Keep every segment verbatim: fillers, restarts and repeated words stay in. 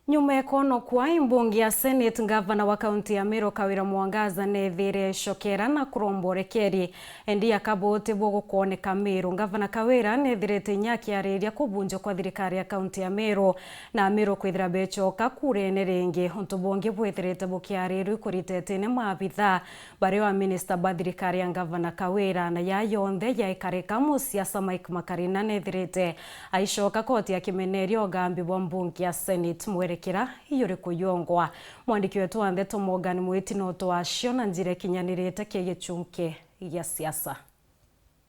Nyuma ya kwonokwa i mbunge ya Senate, ngavana wa kaunti ya Meru Kawira Mwangaza neethire ecokera na kuromba urekeri. Indi akabuti bwo gukwoneka Meru, ngavana Kawira neethirite inya akiariria kubunjwa kwa thirikari ya kaunti ya Meru, na Meru kwithira becoka kurene ringi. Untu bungi bwithirite bukiarirua ikurititine maabitha bario a minista ba thirikari ya ngavana Kawira, na ya yonthe yaikarika, musiasa Mike Makarina neethirite aicoka koti akimeneria ugambi bwa mbunge ya Senate. Mwerekera iyuri kuyongwa. Mwandiki wetu wa ndeto Morgan Mwiti no twacio na njira ikinyanirite kia gichunki gia siasa.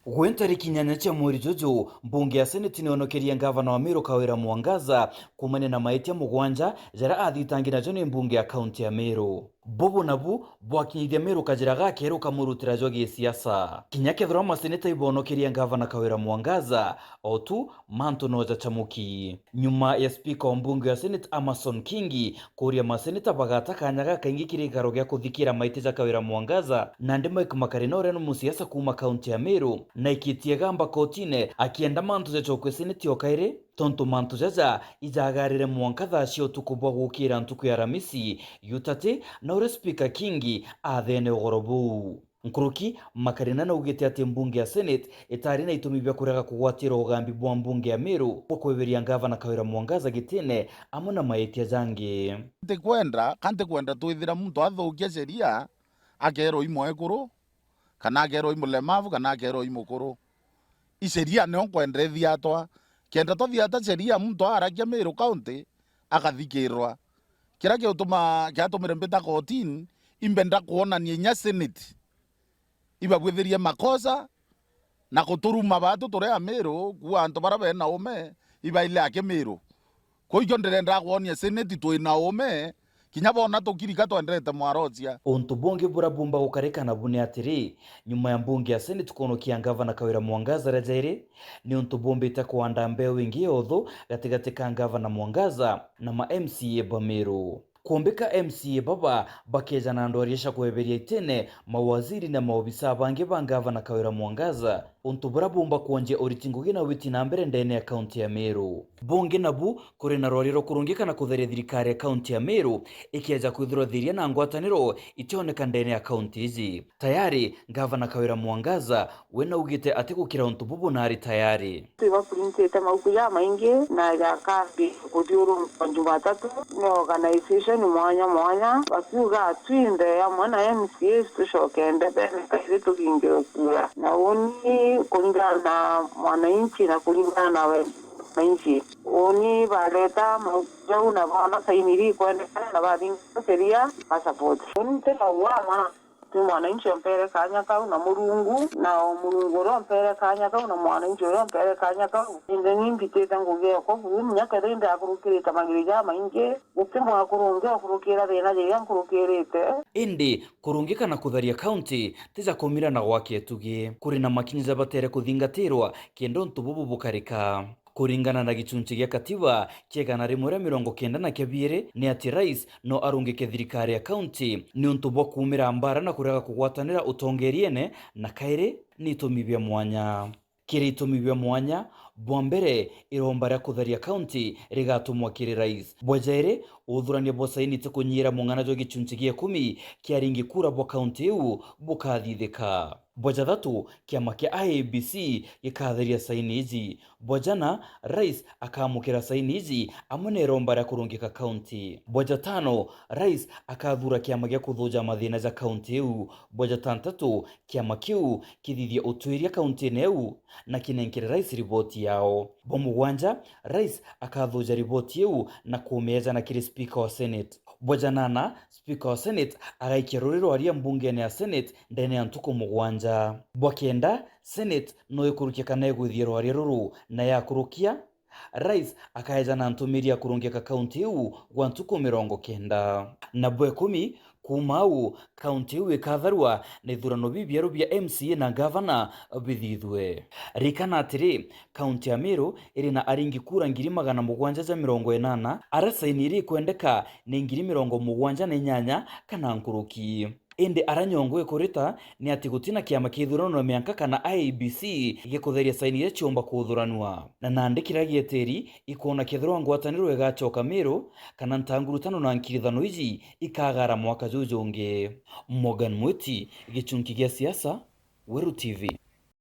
Gwe ntariki inyanya cia mweri juju, mbunge ya Senate nionokerie ngavana wa Meru Kawira Mwangaza kuumania na maitia mugwanja jaria athitangi najo ni mbunge ya kaunti ya Meru. Bubu nabu bwakinyithia Meru kajira gakeru kamurutira jwa gisiasa. Kinya kethirwa maseneta ibonokeria ngavana Kawira Mwangaza, o tu mantu no jachamuki. Nyuma ya spika wa mbunge ya Senate Amason Kingi kuuria maseneta bagata kanya gakaingi kiri gikaro gia kuthikira maitia ja Kawira Mwangaza, nandi Mike Makarina uria ni musiasa kuuma kaunti ya Meru, naikitie gamba kotine akienda mantu jacokwe Senate o kairi. Tontu mantu jaja ijagarire mwanka thaa cia utuku bwa gukira ntuku ya Aramisi, Yutati na uria spika Kingi athene ugoro buu. Nkuruki, Makarina naugite ati mbunge ya Senate itari na itumi bia kurega kugwatira ugambi bwa mbunge ya Meru bwa kweberia ngavana Kawira Mwangaza gitine amwe na maitia jangi. Ntikwenda, ka ntikwenda twithira muntu athukia sheria akerwa i mwekuru, kana akerwa i mulemavu, kana akerwa i mukuru. I sheria nio nkwenda ithiatwa. Kenda twathiata sheria, muntu arakia Meru County akathikirwa. Kiria giutuma, kiatumire mbita kotini, imbenda kwonania inya Senate ibabwithirie makosa na kuturuma batu turi a Meru, kuuga antu baria bena ume ibaile aki Meru. Kwou ikio ndirenda kwonia Senate twina ume, kinya boona tukirika twendete mwarocia. Untu bungi buria bumba gukarika nabu ni atiri, nyuma ya mbunge ya Senate kwonokia ngavana Kawira Mwangaza ria jairi, ni untu bumbite kwanda mbeu ingi ya uthu gatigati ka ngavana Mwangaza na ma M C A ba Meru. Kumbika M C A baba bakeja na ndwaria cia kweberia itene mawaziri na maobisa bangi ba ngavana Kawira Mwangaza, untu buria bumba kwonjia uriti ngugi na witi na mbere ndene ya kaunti ya Meru. Bungi nabu, kuri na rwaria rwa kurungika na kutheria thirikari ya kaunti ya Meru ikeja kwithirwa thiria na ngwataniro itioneka ndene ya kaunti iji. Tayari, ngavana Kawira Mwangaza we naugite ati gukira untu bubu nari tayari. Twi baprintite mauku jamaingi na jakambi kuthiurungwa Jumatatu ni organization mwanya mwanya, bakiuga twinthe amwe na M C As tucoke ndebene kairi tubinge kura. Na uni kuringana na mwananchi na kuringana na we mwananchi. Uni bareta mauku jau na boona saini iri ikwendekana na bathinga sheria ba support. Uni ntina uama. Ni mwananchi ompere kanya kau na Murungu, na o Murungu uria ompere kanya kau na mwananchi uria ompere kanya kau. Indi ni mbitite ngugi yakwa buru, kinya kethira indakurukirite magiri jamaingi, guti mwakuru ungi ukurukira thina jiria nkurukirite. Indi kurungika na kutharia kaunti ti ja kumira na gwaka itugi. Kuri na makinya jabatere kuthingatirwa kenda untu bubu bukarika. Kuringana na gichunchi gia katiba kia igana rimwe ria mirongo kenda na kia biiri, ni ati rais no arungike thirikari ya kaunti niuntu bwa kuumira mbara na kurega kugwatanira utongeriene, na kairi ni itumi bia mwanya. Kiri itumi bia mwanya, bwa mbere, iromba ria kutharia kaunti rigatumwa kiri rais. Bwa jairi, uthurania bwa saini ti kunyiira mung'ana jwa gichunchi gia ikumi kia aringi kura bwa kaunti iu bukathithika. Bwa jathatu, kiama kia I E B C gikatheria saini iji. Bwa jana, rais akamukira saini iji amwe na iromba ria kurungika kaunti. Bwa jatano, rais akathura kiama gia kuthuja mathina ja kaunti iu. Bwa jatantatu, kiama kiu kithithie utuiria kauntiine iu na kinenkere rais riboti yao. Bwa mugwanja, rais akathuja riboti iu na kumiejana kiri spika wa Senate. Bwa janana, spika wa Senate agaikia ruri rwaria mbungeene ya Senate ndene ya ntuku mugwanja. Bwa kenda, Senate no ikurukia kana igwithie rwaria ruru, na yakurukia, rais akaejana ntumiri ya kurungika kaunti iu gwa ntuku mirongo kenda. Na bwa ikumi, kuuma au, kaunti iu ikatharua na ithurano bibieru bia M C A na ngavana bithithue. Ririkana atiri, kaunti ya Meru iri na aringi kura ngiri magana mugwanja ja mirongo inana, aria saini iria ikwendeka ni ngiri mirongo mugwanja na inyanya kana nkuruki. Indi aria nyongo ikurita ni ati gutina kiama kia ithurano na mianka kana I E B C gikutheria saini iria ciumba kuthuranua. Na nandi kiria gieteri ikwona kethirwa ngwataniro igacoka Miru kana ntangurutano na nkirithano iji ikagara mwaka juju jungi. Morgan Mwiti, gichunki gia siasa, Weru T V.